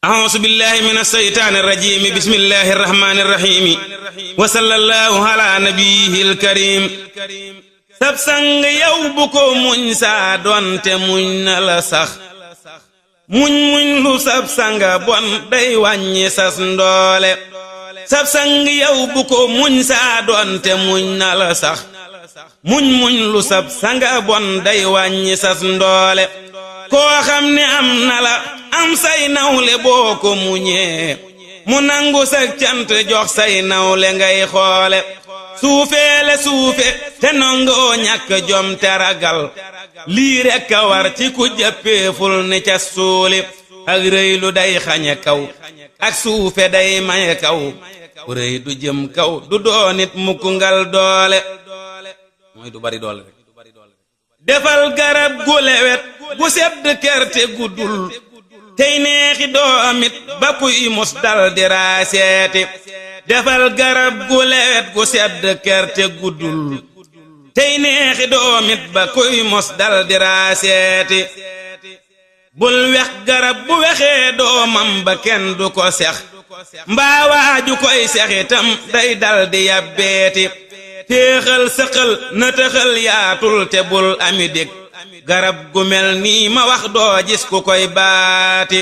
أعوذ بالله من الشيطان الرجيم بسم الله الرحمن الرحيم وصلى الله على نبيه الكريم sab sang yow bu ko muñ saa doonte muñ na la sax muñ lu sab sanga bon day wàññi sas ndoole sab sang yow bu ko muñ saa doonte muñ na la sax muñ lu sab sanga bon day wàññi sas ndoole koo xam ne am na la am say nawle boo ko muñee mu nangu sa cant jox say nawle ngay xoole suufeele suufe te nongoo ñàkk jom te ragal lii rekk a war ci ku jàppeeful ni ca suuli ak rëy lu day xañe kaw ak suufe day maye kaw ku rëy du jëm kaw du doonit mukk ngal doole mooy du bari doole rek defal garab gu lewet gu sedd kerte guddul tey neexi doomit ba kuy mus dal di raaseeti defal garab gu lewet gu sedd kerte guddul tey neexi doomit ba kuy mus dal di raaseeti bul wex garab bu wexee doomam ba kenn du ko sex mbaa waaju koy sex itam day dal di yabbeeti téexal sëqal na tëxal yaatul te bul ami dég garab gu mel nii ma wax doo gis ku koy baati